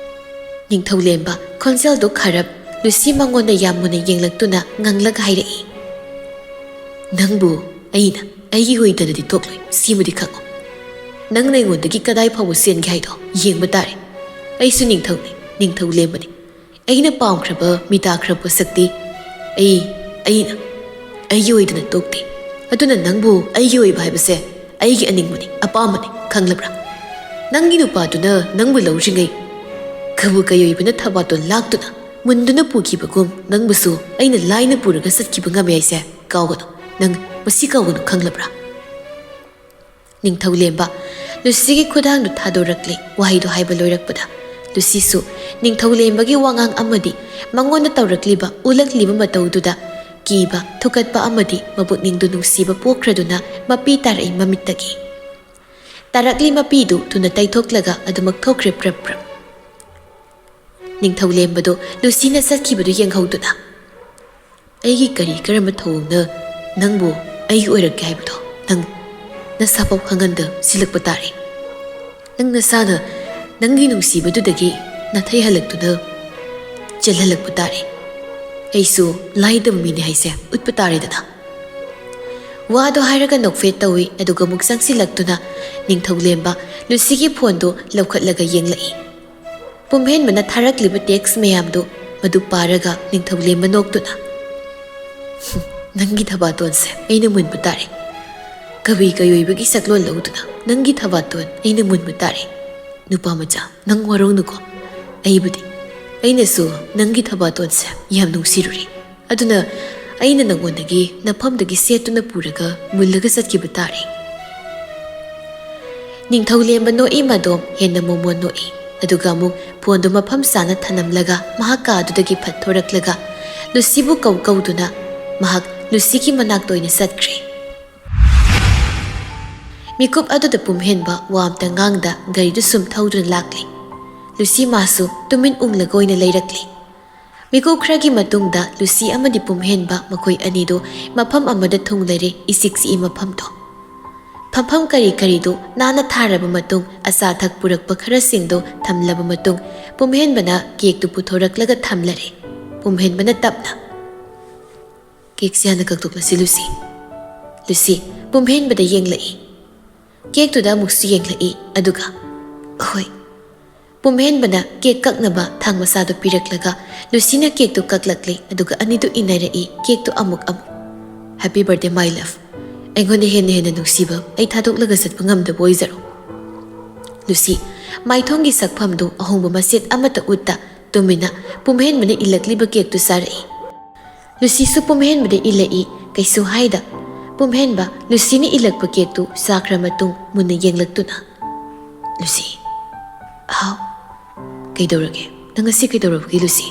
ꯅꯤꯡꯊꯧ ꯂꯦꯝꯕ ꯈꯣꯟꯖꯦꯜꯗꯨ ꯈꯥꯔꯞ, ꯂꯨꯁꯤ ꯃꯉꯣꯟꯗ ꯌꯥꯝ ꯃꯨꯟꯅ ꯌꯦꯡꯂꯛꯇꯨꯅ ꯉꯪꯂꯒ ꯍꯥꯏꯔꯛꯏ, "ꯅꯪꯕꯨ ꯑꯩꯅ ꯑꯩꯒꯤ ꯑꯣꯏꯗꯅꯗꯤ ꯇꯣꯛꯂꯣꯏ, ꯁꯤꯃꯗꯤ ꯈꯪꯉꯨ꯫" ꯅꯪꯅ ꯑꯩꯉꯣꯟꯗꯒꯤ ꯀꯗꯥꯏ ꯐꯥꯎꯕ ꯆꯦꯟꯒꯦ ꯍꯥꯏꯗꯣ ꯌꯦꯡꯕ ꯇꯥꯔꯦ꯫ ꯑꯩꯁꯨ ꯅꯤꯡꯊꯧꯅꯤ, ꯅꯤꯡꯊꯧ ꯂꯦꯝꯕꯅꯤ꯫ ꯑꯩꯅ ꯄꯥꯝꯈ꯭ꯔꯕ, ꯃꯤꯇꯥꯈ꯭ꯔꯕ ꯁꯛꯇꯤ ꯑꯩ, ꯑꯩꯅ, ꯑꯩꯒꯤ ꯑꯣꯏꯗꯅ ꯇꯣꯛꯇꯦ꯫ ꯑꯗꯨꯅ ꯅꯪꯕꯨ ꯑꯩꯒꯤ ꯑꯣꯏꯕ ꯍꯥꯏꯕꯁꯦ ꯑꯩꯒꯤ ꯑꯅꯤꯡꯕꯅꯤ, ꯑꯄꯥꯝꯕꯅꯤ, ꯈꯪꯂꯕ꯭ꯔꯥ? ꯅꯪꯒꯤ ꯅꯨꯄꯥꯗꯨꯅ ꯅꯪꯕꯨ ꯂꯧꯗ꯭ꯔꯤꯉꯩ ꯀꯕꯨ ꯀꯌꯣꯏꯕꯅ ꯊꯕꯥꯇꯣꯟ ꯂꯥꯛꯇꯨꯅ ꯃꯨꯟꯗꯨꯅ ꯄꯨꯈꯤꯕꯒꯨꯝ ꯅꯪꯕꯨꯁꯨ ꯑꯩꯅ ꯂꯥꯏꯅ ꯄꯨꯔꯒ ꯆꯠꯈꯤꯕ ꯉꯝꯃꯦ ꯍꯥꯏꯁꯦ ꯀꯥꯎꯒꯅꯨ꯫ ꯅꯪ ꯃꯁꯤ ꯀꯥꯎꯒꯅꯨ, ꯈꯪꯂꯕ꯭ꯔꯥ? ꯅꯤꯡꯊꯧꯂꯦꯝꯕ ꯂꯨꯁꯤꯒꯤ ꯈꯨꯗꯥꯡꯗꯨ ꯊꯥꯗꯣꯔꯛꯂꯦ꯫ ꯋꯥꯍꯩꯗꯨ ꯍꯥꯏꯕ ꯂꯣꯏꯔꯛꯄꯗ ꯂꯨꯁꯤꯁꯨ ꯅꯤꯡꯊꯧꯂꯦꯝꯕꯒꯤ ꯋꯥꯉꯥꯡ ꯑꯃꯗꯤ ꯃꯉꯣꯟꯗ ꯇꯧꯔꯛꯂꯤꯕ, ꯎꯠꯂꯛꯂꯤꯕ ꯃꯇꯧꯗꯨꯗ ꯀꯤꯕ, ꯊꯨꯀꯠꯄ ꯑꯃꯗꯤ ꯃꯄꯨꯛꯅꯤꯡꯗꯨ ꯅꯨꯡꯁꯤꯕ ꯄꯣꯛꯈ꯭ꯔꯗꯨꯅ ꯃꯄꯤ ꯇꯥꯔꯛꯏ ꯃꯃꯤꯠꯇꯒꯤ꯫ ꯇꯥꯔꯛꯂꯤ ꯃꯄꯤꯗꯨ ꯊꯨꯅ ꯇꯩꯊꯣꯛꯂꯒ ꯑꯗꯨꯃꯛ ꯊꯣꯛꯈ꯭ꯔꯦ ꯄ꯭ꯔꯞ ꯄ꯭ꯔꯞ꯫ ꯅꯤꯡꯊꯧꯂꯦꯝꯕꯗꯨ ꯂꯨꯁꯤꯅ ꯆꯠꯈꯤꯕꯗꯨ ꯌꯦꯡꯍꯧꯗꯨꯅ, "ꯑꯩꯒꯤ ꯀꯔꯤ ꯀꯔꯝꯕ ꯊꯧꯑꯣꯡꯅ ꯅꯪꯕꯨ ꯑꯩꯒꯤ ꯑꯣꯏꯔꯛꯀꯦ ꯍꯥꯏꯕꯗꯣ ꯅꯪ ꯅꯁꯥꯐꯥꯎ ꯈꯪꯍꯟꯗ ꯁꯤꯜꯂꯛꯄ ꯇꯥꯔꯦ꯫ ꯅꯪ ꯅꯁꯥꯅ ꯅꯪꯒꯤ ꯅꯨꯡꯁꯤꯕꯗꯨꯗꯒꯤ ꯅꯥꯊꯩꯍꯜꯂꯛꯇꯨꯅ ꯆꯦꯜꯍꯜꯂꯛꯄ ꯇꯥꯔꯦ꯫ ꯑꯩꯁꯨ ꯂꯥꯏꯗꯕ ꯃꯤꯅꯤ ꯍꯥꯏꯁꯦ ꯎꯠꯄ ꯇꯥꯔꯦꯗꯅ꯫" ꯋꯥꯗꯣ ꯍꯥꯏꯔꯒ ꯅꯣꯛꯐꯦꯠ ꯇꯧꯏ, ꯑꯗꯨꯒ ꯑꯃꯨꯛ ꯆꯪꯁꯤꯜꯂꯛꯇꯨꯅ ꯅꯤꯡꯊꯧꯂꯦꯝꯕ ꯂꯨꯁꯤꯒꯤ ꯐꯣꯟꯗꯨ ꯂꯧꯈꯠꯂꯒ ꯌꯦꯡꯂꯛꯏ꯫ ꯄꯨꯝꯍꯦꯟꯕꯅ ꯊꯥꯔꯛꯂꯤꯕ ꯇꯦꯛꯁ ꯃꯌꯥꯝꯗꯨ ꯃꯗꯨ ꯄꯥꯔꯒ ꯅꯤꯡꯊꯧꯂꯦꯝꯕ ꯅꯣꯛꯇꯨꯅ, "ꯅꯪꯒꯤ ꯊꯕꯥꯇꯣꯟꯁꯦ ꯑꯩꯅ ꯃꯨꯟꯕ ꯇꯥꯔꯦ꯫ ꯀꯕꯤ ꯀꯌꯣꯏꯕꯒꯤ ꯁꯛꯂꯣꯟ ꯂꯧꯗꯨꯅ ꯅꯪꯒꯤ ꯊꯕꯥꯇꯣꯟ ꯑꯩꯅ ꯃꯨꯟꯕ ꯇꯥꯔꯦ꯫ ꯅꯨꯄꯥ ꯃꯆꯥ, ꯅꯪ ꯋꯥꯔꯧꯅꯨꯀꯣ꯫ ꯑꯩꯕꯨꯗꯤ, ꯑꯩꯅꯁꯨ ꯅꯪꯒꯤ ꯊꯕꯥꯇꯣꯟꯁꯦ ꯌꯥꯝ ꯅꯨꯡꯁꯤꯔꯨꯔꯦ꯫ ꯑꯗꯨꯅ ꯑꯩꯅ ꯅꯪꯉꯣꯟꯗꯒꯤ ꯅꯐꯝꯗꯒꯤ ꯁꯦꯠꯇꯨꯅ ꯄꯨꯔꯒ ꯃꯨꯜꯂꯒ ꯆꯠꯈꯤꯕ ꯇꯥꯔꯦ꯫" ꯅꯤꯡꯊꯧꯂꯦꯝꯕ ꯅꯣꯛꯏ ꯃꯗꯣꯝ ꯍꯦꯟꯅ ꯃꯣꯃꯣꯟ ꯅꯣꯛꯏ꯫ ꯑꯗꯨꯒ ꯑꯃꯨꯛ ꯐꯣꯟꯗꯨ ꯃꯐꯝ ꯆꯥꯅ ꯊꯅꯝꯂꯒ ꯃꯍꯥꯛ ꯀꯥꯗꯨꯗꯒꯤ ꯐꯠ ꯊꯣꯔꯛꯂꯒ ꯂꯨꯁꯤꯕꯨ ꯀꯧ ꯀꯧꯗꯨꯅ ꯃꯍꯥꯛ ꯂꯨꯁꯤꯒꯤ ꯃꯅꯥꯛꯇ ꯑꯣꯏꯅ ꯆꯠꯈ꯭ꯔꯦ꯫ ꯃꯤꯀꯨꯞ ꯑꯗꯨꯗ ꯄꯨꯝꯍꯦꯟꯕ ꯋꯥ ꯑꯝꯇ ꯉꯥꯡꯗ ꯒꯥꯔꯤꯗꯨ ꯁꯨꯝ ꯊꯧꯗꯨꯅ ꯂꯥꯛꯂꯤ꯫ ꯂꯨꯁꯤ ꯃꯥꯁꯨ ꯇꯨꯃꯤꯟ ꯎꯪꯂꯒ ꯑꯣꯏꯅ ꯂꯩꯔꯛꯂꯤ꯫ ꯃꯤꯀꯨꯞ ꯈꯔꯒꯤ ꯃꯇꯨꯡꯗ ꯂꯨꯁꯤ ꯑꯃꯗꯤ ꯄꯨꯝꯍꯦꯟꯕ ꯃꯈꯣꯏ ꯑꯅꯤꯗꯨ ꯃꯐꯝ ꯑꯃꯗ ꯊꯨꯡꯂꯔꯦ, ꯏꯆꯤꯛ ꯆꯤꯛꯏ ꯃꯐꯝꯗꯣ꯫ ꯐꯝꯐꯝ ꯀꯔꯤ ꯀꯔꯤꯗꯨ ꯅꯥꯟꯅ ꯊꯥꯔꯕ ꯃꯇꯨꯡ, ꯑꯆꯥ ꯑꯊꯛ ꯄꯨꯔꯛꯄ ꯈꯔꯁꯤꯡꯗꯨ ꯊꯝꯂꯕ ꯃꯇꯨꯡ, ꯄꯨꯝꯍꯦꯟꯕꯅ ꯀꯦꯛꯇꯨ ꯄꯨꯊꯣꯔꯛꯂꯒ ꯊꯝꯂꯔꯦ꯫ ꯄꯨꯝꯍꯦꯟꯕꯅ ꯇꯞꯅ, "ꯀꯦꯛꯁꯦ ꯍꯥꯟꯅ ꯀꯛꯊꯣꯛꯂꯁꯤ, ꯂꯨꯁꯤ꯫" ꯂꯨꯁꯤ ꯄꯨꯝꯍꯦꯟꯕꯗ ꯌꯦꯡꯂꯛꯏ꯫ ꯀꯦꯛꯇꯨꯗ ꯑꯃꯨꯛꯁꯨ ꯌꯦꯡꯂꯛꯏ, ꯑꯗꯨꯒ, "ꯍꯣꯏ꯫" ꯄꯨꯝꯍꯦꯟꯕꯅ ꯀꯦꯛ ꯀꯛꯅꯕ ꯊꯥꯡ ꯃꯆꯥꯗꯨ ꯄꯤꯔꯛꯂꯒ ꯂꯨꯁꯤꯅ ꯀꯦꯛꯇꯨ ꯀꯛꯂꯛꯂꯤ, ꯑꯗꯨꯒ ꯑꯅꯤꯗꯨ ꯏꯟꯅꯔꯛꯏ, ꯀꯦꯛꯇꯨ ꯑꯃꯨꯛ ꯑꯃꯨꯛ꯫ "Happy birthday, my love꯫ ꯑꯩꯉꯣꯟꯗ ꯍꯦꯟꯅ ꯍꯦꯟꯅ ꯅꯨꯡꯁꯤꯕ, ꯑꯩ ꯊꯥꯗꯣꯛꯂꯒ ꯆꯠꯄ ꯉꯝꯗꯕ ꯑꯣꯏꯖꯔꯣ꯫" ꯂꯨꯁꯤ, ꯃꯥꯏꯊꯣꯡꯒꯤ ꯁꯛꯐꯝꯗꯨ ꯑꯍꯣꯡꯕ ꯃꯆꯦꯠ ꯑꯃꯠꯇ ꯎꯠꯇ ꯇꯨꯃꯤꯟꯅ ꯄꯨꯝꯍꯦꯟꯕꯅ ꯏꯜꯂꯛꯂꯤꯕ ꯀꯦꯛꯇꯨ ꯆꯥꯔꯛꯏ꯫ ꯂꯨꯁꯤꯁꯨ ꯄꯨꯝꯍꯦꯟꯕꯗ ꯏꯜꯂꯛꯏ, ꯀꯩꯁꯨ ꯍꯥꯏꯗ꯫ ꯄꯨꯝꯍꯦꯟꯕ ꯂꯨꯁꯤꯅ ꯏꯜꯂꯛꯄ ꯀꯦꯛꯇꯨ ꯆꯥꯈ꯭ꯔ ꯃꯇꯨꯡ ꯃꯨꯟꯅ ꯌꯦꯡꯂꯛꯇꯨꯅ, "ꯂꯨꯁꯤ꯫" "ꯍꯥꯎ?" "ꯀꯩꯗꯧꯔꯒꯦ? ꯅꯪ ꯉꯁꯤ ꯀꯩꯗꯧꯔꯕꯒꯦ, ꯂꯨꯁꯤ?"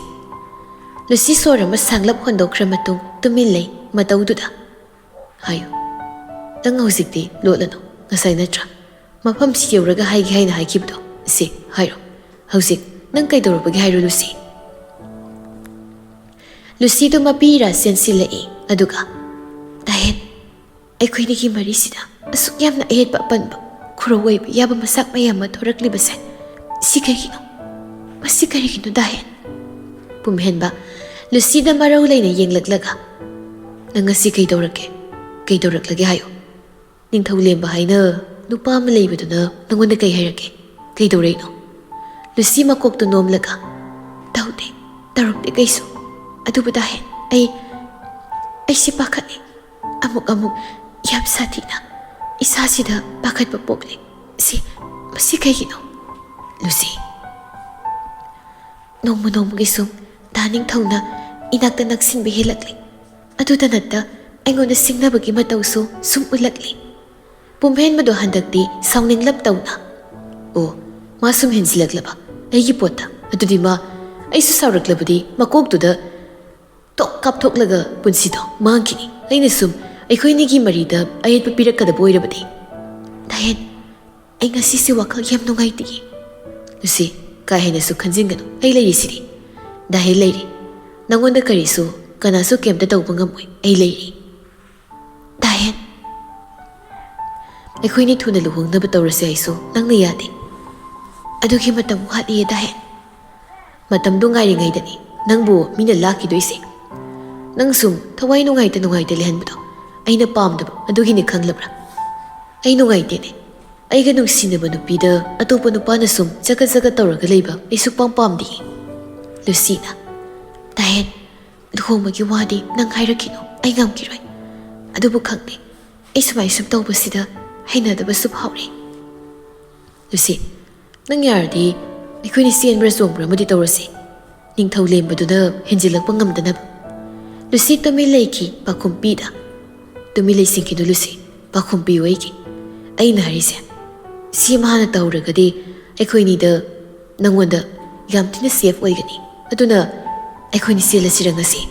ꯂꯨꯁꯤ ꯁꯣꯔ ꯑꯃ ꯁꯥꯡꯂꯞ ꯍꯣꯟꯗꯣꯛꯈ꯭ꯔ ꯃꯇꯨꯡ ꯇꯨꯃꯤꯟ ꯂꯩ, ꯃꯇꯧꯗꯨꯗ꯫ "ꯍꯥꯏꯌꯨ꯫ ꯅꯪ ꯍꯧꯖꯤꯛꯇꯤ ꯂꯣꯠꯂꯅꯨ꯫ ꯉꯁꯥꯏ ꯅꯠꯇ꯭ꯔꯥ ꯃꯐꯝꯁꯤ ꯌꯧꯔꯒ ꯍꯥꯏꯒꯦ ꯍꯥꯏꯅ ꯍꯥꯏꯈꯤꯕꯗꯣ? ꯁꯤ ꯍꯥꯏꯔꯣ꯫ ꯍꯧꯖꯤꯛ ꯅꯪ ꯀꯩꯗꯧꯔꯕꯒꯦ ꯍꯥꯏꯔꯣ, ꯂꯨꯁꯤ?" ꯂꯨꯁꯤꯗꯨ ꯃꯄꯤ ꯏꯔꯥ ꯆꯦꯟꯁꯤꯜꯂꯛꯏ, ꯑꯗꯨꯒ, "ꯗꯥꯍꯦꯟ, ꯑꯩꯈꯣꯏꯅꯤꯒꯤ ꯃꯔꯤꯁꯤꯗ ꯑꯁꯨꯛ ꯌꯥꯝꯅ ꯑꯌꯦꯠꯄ ꯑꯄꯟꯕ, ꯈꯨꯔꯧ ꯑꯣꯏꯕ ꯌꯥꯕ ꯃꯆꯥꯛ ꯃꯌꯥꯝ ꯑꯃ ꯊꯣꯔꯛꯂꯤꯕꯁꯦ, ꯁꯤ ꯀꯔꯤꯒꯤꯅꯣ? ꯃꯁꯤ ꯀꯔꯤꯒꯤꯅꯣ, ꯗꯥꯍꯦꯟ?" ꯄꯨꯝꯍꯦꯟꯕ ꯂꯨꯁꯤꯗ ꯃꯔꯧ ꯂꯩꯅ ꯌꯦꯡꯂꯛꯂꯒ, "ꯅꯪ ꯉꯁꯤ ꯀꯩꯗꯧꯔꯛꯀꯦ? ꯀꯩꯗꯧꯔꯛꯂꯒꯦ ꯍꯥꯏꯌꯨ꯫ ꯅꯤꯡꯊꯧ ꯂꯦꯝꯕ ꯍꯥꯏꯅ ꯅꯨꯄꯥ ꯑꯃ ꯂꯩꯕꯗꯨꯅ ꯅꯪꯉꯣꯟꯗ ꯀꯩ ꯍꯥꯏꯔꯛꯀꯦ? ꯀꯩꯗꯧꯔꯛꯏꯅꯣ?" ꯂꯨꯁꯤ ꯃꯀꯣꯛꯇꯨ ꯅꯣꯝꯂꯒ, "ꯇꯧꯗꯦ, ꯇꯧꯔꯛꯇꯦ ꯀꯩꯁꯨ꯫ ꯑꯗꯨꯕꯨ ꯗꯥꯍꯦꯟ, ꯑꯩ, ꯑꯩꯁꯦ ꯄꯥꯈꯠꯂꯦ꯫ ꯑꯃꯨꯛ ꯑꯃꯨꯛ ꯌꯥꯝ ꯁꯥꯊꯤꯅ ꯏꯁꯥꯁꯤꯗ ꯄꯥꯈꯠꯄ ꯄꯣꯛꯂꯦ꯫ ꯁꯤ, ꯃꯁꯤ ꯀꯩꯒꯤꯅꯣ?" ꯂꯨꯁꯤ, ꯅꯣꯡꯃ ꯅꯣꯡꯃꯒꯤ ꯁꯨꯝ ꯗꯥ ꯅꯤꯡꯊꯧꯅ ꯏꯅꯥꯛꯇ ꯅꯛꯁꯤꯟꯕ ꯍꯦꯜꯂꯛꯂꯤ꯫ ꯑꯗꯨꯗ ꯅꯠꯇ ꯑꯩꯉꯣꯟꯗ ꯁꯤꯡꯅꯕꯒꯤ ꯃꯇꯧꯁꯨ ꯁꯨꯝ ꯎꯠꯂꯛꯂꯤ꯫ ꯄꯨꯝꯍꯦꯟꯕꯗꯣ ꯍꯟꯗꯛꯇꯤ ꯁꯥꯎꯅꯤꯡꯂꯞ ꯇꯧꯅ, "ꯑꯣ, ꯃꯥ ꯁꯨꯝ ꯍꯦꯟꯖꯤꯜꯂꯛꯂꯕ ꯑꯩꯒꯤ ꯄꯣꯠꯇ? ꯑꯗꯨꯗꯤ ꯃꯥ, ꯑꯩꯁꯨ ꯁꯥꯎꯔꯛꯂꯕꯗꯤ ꯃꯀꯣꯛꯇꯨꯗ ꯇꯣꯛ ꯀꯥꯞꯊꯣꯛꯂꯒ ꯄꯨꯟꯁꯤꯗꯣ ꯃꯥꯡꯈꯤꯅꯤ꯫ ꯑꯩꯅ ꯁꯨꯝ ꯑꯩꯈꯣꯏꯅꯤꯒꯤ ꯃꯔꯤꯗ ꯑꯌꯦꯠꯄ ꯄꯤꯔꯛꯀꯗꯕ ꯑꯣꯏꯔꯕꯗꯤ꯫" "ꯗꯥꯍꯦꯟ, ꯑꯩ ꯉꯁꯤꯁꯦ ꯋꯥꯈꯜ ꯌꯥꯝ ꯅꯨꯡꯉꯥꯏꯇꯦ꯫" "ꯂꯨꯁꯤ, ꯀꯥ ꯍꯦꯟꯅꯁꯨ ꯈꯟꯖꯤꯟꯒꯅꯨ, ꯑꯩ ꯂꯩꯔꯤꯁꯤꯗꯤ꯫" "ꯗꯥꯍꯦꯟ ꯂꯩꯔꯤ꯫ ꯅꯉꯣꯟꯗ ꯀꯔꯤꯁꯨ, ꯀꯅꯥꯁꯨ ꯀꯩꯝꯇ ꯇꯧꯕ ꯉꯝꯃꯣꯏ, ꯑꯩ ꯂꯩꯔꯤ꯫" "ꯗꯥꯍꯦꯟ, ꯑꯩꯈꯣꯏꯅꯤ ꯊꯨꯅ ꯂꯨꯍꯣꯡꯅꯕ ꯇꯧꯔꯁꯦ ꯍꯥꯏꯁꯨ ꯅꯪꯅ ꯌꯥꯗꯦ꯫ ꯑꯗꯨꯒꯤ ꯃꯇꯝ ꯋꯥꯠꯂꯤꯌꯦ, ꯗꯥꯍꯦꯟ꯫ ꯃꯇꯝꯗꯣ ꯉꯥꯏꯔꯤꯉꯩꯗꯅꯤ ꯅꯪꯕꯨ ꯃꯤꯅ ꯂꯥꯛꯈꯤꯗꯣꯏꯁꯦ꯫ ꯅꯪ ꯁꯨꯝ ꯊꯋꯥꯏ ꯅꯨꯡꯉꯥꯏꯇ ꯅꯨꯡꯉꯥꯏꯇ ꯂꯩꯍꯟꯕꯗꯣ ꯑꯩꯅ ꯄꯥꯝꯗꯕ ꯑꯗꯨꯒꯤꯅꯤ, ꯈꯪꯂꯕ꯭ꯔꯥ? ꯑꯩ ꯅꯨꯡꯉꯥꯏꯇꯦꯅꯦ꯫ ꯑꯩꯒ ꯅꯨꯡꯁꯤꯅꯕ ꯅꯨꯄꯤꯗ ꯑꯇꯣꯞꯄ ꯅꯨꯄꯥꯅ ꯁꯨꯝ ꯆꯒꯠ ꯆꯒꯠ ꯇꯧꯔꯒ ꯂꯩꯕ ꯑꯩ ꯁꯨꯛꯄꯥꯝ ꯄꯥꯝꯗꯤꯌꯦ꯫ ꯂꯨꯁꯤꯅ, "ꯇꯥꯍꯦꯟ, ꯂꯨꯍꯣꯡꯕꯒꯤ ꯋꯥꯗꯤ ꯅꯪ ꯍꯥꯏꯔꯛꯈꯤꯅꯨ, ꯑꯩ ꯉꯝꯈꯤꯔꯣꯏ꯫ ꯑꯗꯨꯕꯨ ꯈꯪꯗꯦ, ꯑꯩ ꯁꯨꯃꯥꯏ ꯁꯨꯝ ꯇꯧꯕꯁꯤꯗ ꯍꯩꯅꯗꯕꯁꯨ ꯐꯥꯎꯔꯦ꯫" ꯂꯨꯁꯤ, "ꯅꯪ ꯌꯥꯔꯗꯤ ꯑꯩꯈꯣꯏꯅꯤ ꯆꯦꯟꯕ꯭ꯔꯥ ꯆꯣꯡꯕ꯭ꯔꯥ ꯑꯃꯗꯤ ꯇꯧꯔꯁꯤ, ꯅꯤꯡꯊꯧ ꯂꯦꯝꯕꯗꯨꯅ ꯍꯦꯟꯖꯤꯜꯂꯛꯄ ꯉꯝꯗꯅꯕ꯫" ꯂꯨꯁꯤ ꯇꯨꯃꯤꯟ ꯂꯩꯈꯤ, ꯄꯥꯈꯨꯝ ꯄꯤꯗ꯫ "ꯇꯨꯃꯤꯟ ꯂꯩꯁꯤꯟꯈꯤꯅꯨ ꯂꯨꯁꯤ, ꯄꯥꯈꯨꯝ ꯄꯤꯌꯨ ꯑꯩꯒꯤ꯫ ꯑꯩꯅ ꯍꯥꯏꯔꯤꯁꯦ, ꯁꯤ ꯑꯃ ꯍꯥꯟꯅ ꯇꯧꯔꯒꯗꯤ ꯑꯩꯈꯣꯏꯅꯤꯗ, ꯅꯪꯉꯣꯟꯗ ꯌꯥꯝ ꯊꯤꯅ ꯁꯦꯐ ꯑꯣꯏꯒꯅꯤ꯫ ꯑꯗꯨꯅ ꯑꯩꯈꯣꯏꯅꯤ ꯆꯦꯜꯂꯁꯤꯔ ꯉꯁꯤ?"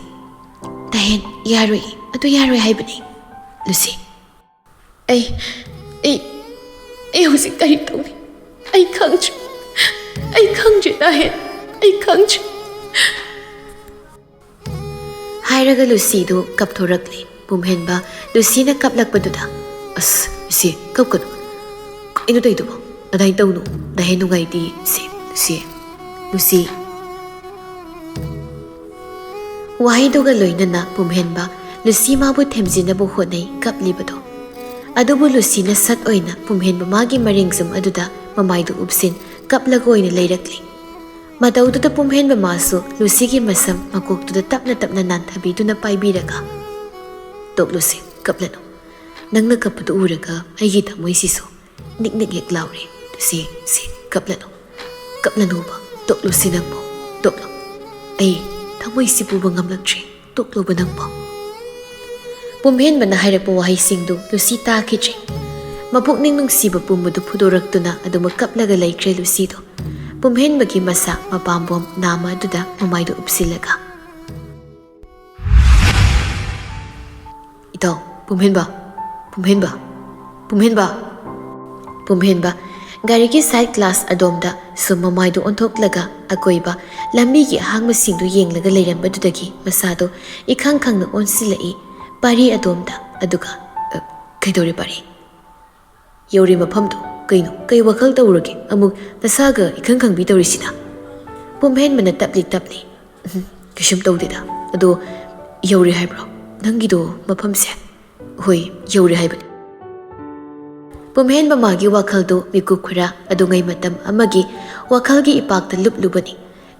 "ꯇꯥꯍꯦꯟ, ꯌꯥꯔꯣꯏ, ꯑꯗꯨ ꯌꯥꯔꯣꯏ ꯍꯥꯏꯕꯅꯤ ꯂꯨꯁꯤ꯫" "ꯑꯩ, ꯑꯩ, ꯑꯩ ꯍꯧꯖꯤꯛ ꯀꯔꯤ ꯇꯧꯅꯤ? ꯑꯩ ꯈꯪꯗ꯭ꯔꯦ꯫ ꯑꯩ ꯈꯪꯗ꯭ꯔꯦ ꯇꯥꯍꯦꯟ, ꯑꯩ ꯈꯪꯗ꯭ꯔꯦ꯫" ꯍꯥꯏꯔꯒ ꯂꯨꯁꯤꯗꯨ ꯀꯞꯊꯣꯔꯛꯂꯦ꯫ ꯄꯨꯝꯍꯦꯟꯕ ꯂꯨꯁꯤꯅ ꯀꯞꯂꯛꯄꯗꯨꯗ, "ꯑꯁ, ꯂꯨꯁꯤ, ꯀꯞꯀꯅꯨ꯫ ꯀꯩꯅꯣ ꯇꯧꯏꯗꯨꯕꯣ? ꯑꯗꯥꯏ ꯇꯧꯅꯨ꯫ ꯇꯥꯍꯦꯟ ꯅꯨꯡꯉꯥꯏꯇꯦ꯫ ꯁꯤ, ꯂꯨꯁꯤ, ꯂꯨꯁꯤ꯫" ꯋꯥꯍꯩꯗꯨꯒ ꯂꯣꯏꯅꯅ ꯄꯨꯝꯍꯦꯟꯕ ꯂꯨꯁꯤ ꯃꯥꯕꯨ ꯊꯦꯝꯖꯤꯟꯅꯕ ꯍꯣꯠꯅꯩ, ꯀꯞꯂꯤꯕꯗꯣ꯫ ꯑꯗꯨꯕꯨ ꯂꯨꯁꯤꯅ ꯁꯠ ꯑꯣꯏꯅ ꯄꯨꯝꯍꯦꯟꯕ ꯃꯥꯒꯤ ꯃꯔꯦꯡꯖꯝ ꯑꯗꯨꯗ ꯃꯃꯥꯏꯗꯨ ꯎꯞꯁꯤꯟ ꯀꯞꯂꯒ ꯑꯣꯏꯅ ꯂꯩꯔꯛꯂꯦ꯫ ꯃꯇꯧꯗꯨꯗ ꯄꯨꯝꯍꯦꯟꯕ ꯃꯥꯁꯨ ꯂꯨꯁꯤꯒꯤ ꯃꯁꯝ ꯃꯀꯣꯛꯇꯨꯗ ꯇꯞꯅ ꯇꯞꯅ ꯅꯥꯟꯊꯕꯤꯗꯨꯅ ꯄꯥꯏꯕꯤꯔꯒ, "ꯇꯣꯛꯂꯨꯁꯤ, ꯀꯞꯂꯅꯨ꯫ ꯅꯪꯅ ꯀꯞꯄꯗꯨ ꯎꯔꯒ ꯑꯩꯒꯤ ꯊꯃꯣꯏꯁꯤꯁꯨ ꯅꯤꯛ ꯅꯤꯛ ꯍꯦꯛ ꯂꯥꯎꯔꯦ꯫ ꯂꯨꯁꯤ, ꯁꯤ, ꯀꯞꯂꯅꯨ꯫ ꯀꯞꯂꯅꯨꯕ, ꯇꯣꯛꯂꯨꯁꯤ ꯅꯪꯕꯨ, ꯇꯣꯛꯂꯣ꯫ ꯑꯩ ꯊꯃꯣꯏꯁꯤ ꯄꯨꯕ ꯉꯝꯂꯛꯇ꯭ꯔꯦ, ꯇꯣꯛꯂꯣꯕ ꯅꯪꯕꯨ꯫" ꯄꯨꯝꯍꯦꯟꯕꯅ ꯍꯥꯏꯔꯛꯄ ꯋꯥꯍꯩꯁꯤꯡꯗꯨ ꯂꯨꯁꯤ ꯇꯥꯈꯤꯗ꯭ꯔꯦ꯫ ꯃꯄꯨꯛꯅꯤꯡ ꯅꯨꯡꯁꯤꯕ ꯄꯨꯝꯕꯗꯨ ꯐꯨꯗꯣꯔꯛꯇꯨꯅ ꯑꯗꯨꯃꯛ ꯀꯞꯂꯒ ꯂꯩꯈ꯭ꯔꯦ ꯂꯨꯁꯤꯗꯨ꯫ ꯄꯨꯝꯍꯦꯟꯕꯒꯤ ꯃꯁꯥ ꯃꯄꯥꯝꯕꯣꯝ ꯅꯥꯝꯃ ꯑꯗꯨꯗ ꯃꯃꯥꯏꯗꯨ ꯎꯞꯁꯤꯜꯂꯒ, "ꯏꯇꯥꯎ, ꯄꯨꯝꯍꯦꯟꯕ, ꯄꯨꯝꯍꯦꯟꯕ, ꯄꯨꯝꯍꯦꯟꯕ꯫" ꯄꯨꯝꯍꯦꯟꯕ ꯒꯥꯔꯤꯒꯤ ꯁꯥꯏꯠ ꯒ꯭ꯂꯥꯁ ꯑꯗꯣꯝꯗ ꯁꯨꯝ ꯃꯃꯥꯏꯗꯨ ꯑꯣꯟꯊꯣꯛꯂꯒ ꯑꯀꯣꯏꯕ ꯂꯝꯕꯤꯒꯤ ꯑꯍꯥꯡꯕꯁꯤꯡꯗꯨ ꯌꯦꯡꯂꯒ ꯂꯩꯔꯝꯕꯗꯨꯗꯒꯤ ꯃꯁꯥꯗꯨ ꯏꯈꯪ ꯈꯪꯅ ꯑꯣꯟꯁꯤꯜꯂꯛꯏ ꯄꯥꯔꯤ ꯑꯗꯣꯝꯗ꯫ ꯑꯗꯨꯒ, "ꯑ, ꯀꯩꯗꯧꯔꯦ ꯄꯥꯔꯤ? ꯌꯧꯔꯦ ꯃꯐꯝꯗꯨ꯫ ꯀꯩꯅꯣ, ꯀꯩ ꯋꯥꯈꯜ ꯇꯧꯔꯒꯦ? ꯑꯃꯨꯛ ꯅꯁꯥꯒ ꯏꯈꯪ ꯈꯪꯕꯤ ꯇꯧꯔꯤꯁꯤꯅ?" ꯄꯨꯝꯍꯦꯟꯕꯅ ꯇꯞꯂꯤ ꯇꯞꯂꯤ, "ꯎꯝ, ꯀꯩꯁꯨꯝ ꯇꯧꯗꯦꯗ꯫ ꯑꯗꯣ ꯌꯧꯔꯦ ꯍꯥꯏꯕ꯭ꯔꯣ? ꯅꯪꯒꯤꯗꯣ ꯃꯐꯝꯁꯦ?" "ꯍꯣꯏ, ꯌꯧꯔꯦ ꯍꯥꯏꯕꯅꯤ꯫" ꯄꯨꯝꯍꯦꯟꯕ ꯃꯥꯒꯤ ꯋꯥꯈꯜꯗꯨ ꯃꯤꯀꯨꯞ ꯈꯔ ꯑꯗꯨꯉꯩ ꯃꯇꯝ ꯑꯃꯒꯤ ꯋꯥꯈꯜꯒꯤ ꯏꯄꯥꯛꯇ ꯂꯨꯞꯂꯨꯕꯅꯤ꯫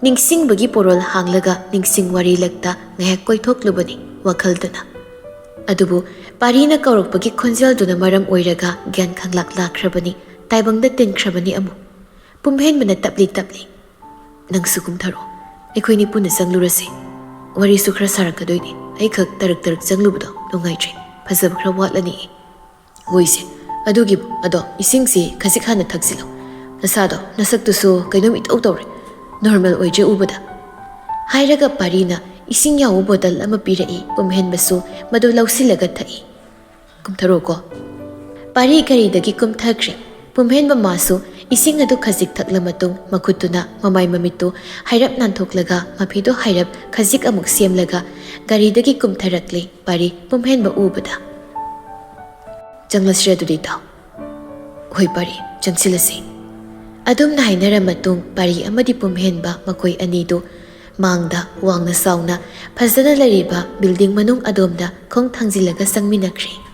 ꯅꯤꯡꯁꯤꯡꯕꯒꯤ ꯄꯣꯔꯣꯜ ꯍꯥꯡꯂꯒ ꯅꯤꯡꯁꯤꯡ ꯋꯥꯔꯤ ꯂꯛꯇ ꯉꯥꯏꯍꯥꯛ ꯀꯣꯏꯊꯣꯛꯂꯨꯕꯅꯤ ꯋꯥꯈꯜꯗꯨꯅ꯫ ꯑꯗꯨꯕꯨ ꯄꯥꯔꯤꯅ ꯀꯧꯔꯛꯄꯒꯤ ꯈꯣꯟꯖꯦꯜꯗꯨꯅ ꯃꯔꯝ ꯑꯣꯏꯔꯒ ꯒ꯭ꯌꯥꯟ ꯈꯪꯂꯥꯛ ꯂꯥꯛꯈ꯭ꯔꯕꯅꯤ, ꯇꯥꯏꯕꯪꯗ ꯇꯤꯟꯈ꯭ꯔꯕꯅꯤ ꯑꯃꯨꯛ꯫ ꯄꯨꯝꯍꯦꯟꯕꯅ ꯇꯞꯂꯤ ꯇꯞꯂꯤ, "ꯅꯪꯁꯨ ꯀꯨꯝꯊꯔꯛꯑꯣ, ꯑꯩꯈꯣꯏꯅꯤ ꯄꯨꯟꯅ ꯆꯪꯂꯨꯔꯁꯤ꯫ ꯋꯥꯔꯤꯁꯨ ꯈꯔ ꯁꯥꯔꯛꯀꯗꯣꯏꯅꯤ, ꯑꯩꯈꯛ ꯇꯔꯛ ꯇꯔꯛ ꯆꯪꯂꯨꯕꯗꯣ ꯅꯨꯡꯉꯥꯏꯇ꯭ꯔꯦ, ꯐꯖꯕ ꯈꯔ ꯋꯥꯠꯂꯅꯤ꯫" "ꯍꯣꯏꯁꯦ, ꯑꯗꯨꯒꯤꯕꯨ, ꯑꯗꯣ ꯏꯁꯤꯡꯁꯤ ꯈꯖꯤꯛ ꯍꯥꯟꯅ ꯊꯛꯆꯤꯜꯂꯨ꯫ ꯅꯁꯥꯗꯣ, ꯅꯁꯛꯇꯨꯁꯨ ꯀꯩꯅꯣꯝ ꯏꯇꯧ ꯇꯧꯔꯦ, ꯅꯣꯔꯃꯦꯜ ꯑꯣꯏꯗ꯭ꯔꯦ ꯎꯕꯗ꯫" ꯍꯥꯏꯔꯒ ꯄꯥꯔꯤꯅ ꯏꯁꯤꯡ ꯌꯥꯎꯕ ꯕꯣꯇꯜ ꯑꯃ ꯄꯤꯔꯛꯏ꯫ ꯄꯨꯝꯍꯦꯟꯕꯁꯨ ꯃꯗꯨ ꯂꯧꯁꯤꯜꯂꯒ ꯊꯛꯏ꯫ "ꯀꯨꯝꯊꯔꯣꯀꯣ꯫" ꯄꯥꯔꯤ ꯒꯥꯔꯤꯗꯒꯤ ꯀꯨꯝꯊꯈ꯭ꯔꯦ꯫ ꯄꯨꯝꯍꯦꯟꯕ ꯃꯥꯁꯨ ꯏꯁꯤꯡ ꯑꯗꯨ ꯈꯖꯤꯛ ꯊꯛꯂ ꯃꯇꯨꯡ ꯃꯈꯨꯠꯇꯨꯅ ꯃꯃꯥꯏ ꯃꯃꯤꯠꯇꯨ ꯍꯥꯏꯔꯞ ꯅꯥꯟꯊꯣꯛꯂꯒ ꯃꯐꯤꯗꯨ ꯍꯥꯏꯔꯞ ꯈꯖꯤꯛ ꯑꯃꯨꯛ ꯁꯦꯝꯂꯒ ꯒꯥꯔꯤꯗꯒꯤ ꯀꯨꯝꯊꯔꯛꯂꯦ꯫ ꯄꯥꯔꯤ ꯄꯨꯝꯍꯦꯟꯕ ꯎꯕꯗ, "ꯆꯪꯂꯁꯤꯔ ꯑꯗꯨꯗꯤ ꯏꯇꯥꯎ?" "ꯍꯣꯏ ꯄꯥꯔꯤ, ꯆꯪꯁꯤꯜꯂꯁꯤ꯫" ꯑꯗꯨꯝꯅ ꯍꯥꯏꯅꯔ ꯃꯇꯨꯡ ꯄꯥꯔꯤ ꯑꯃꯗꯤ ꯄꯨꯝꯍꯦꯟꯕ ꯃꯈꯣꯏ ꯑꯅꯤꯗꯨ ꯃꯥꯡꯗ ꯋꯥꯡꯅ ꯆꯥꯎꯅ ꯐꯖꯅ ꯂꯩꯔꯤꯕ ꯕꯤꯜꯗꯤꯡ ꯃꯅꯨꯡ ꯑꯗꯣꯝꯗ ꯈꯣꯡ ꯊꯥꯡꯖꯤꯜꯂꯒ ꯆꯪꯃꯤꯟꯅꯈ꯭ꯔꯦ꯫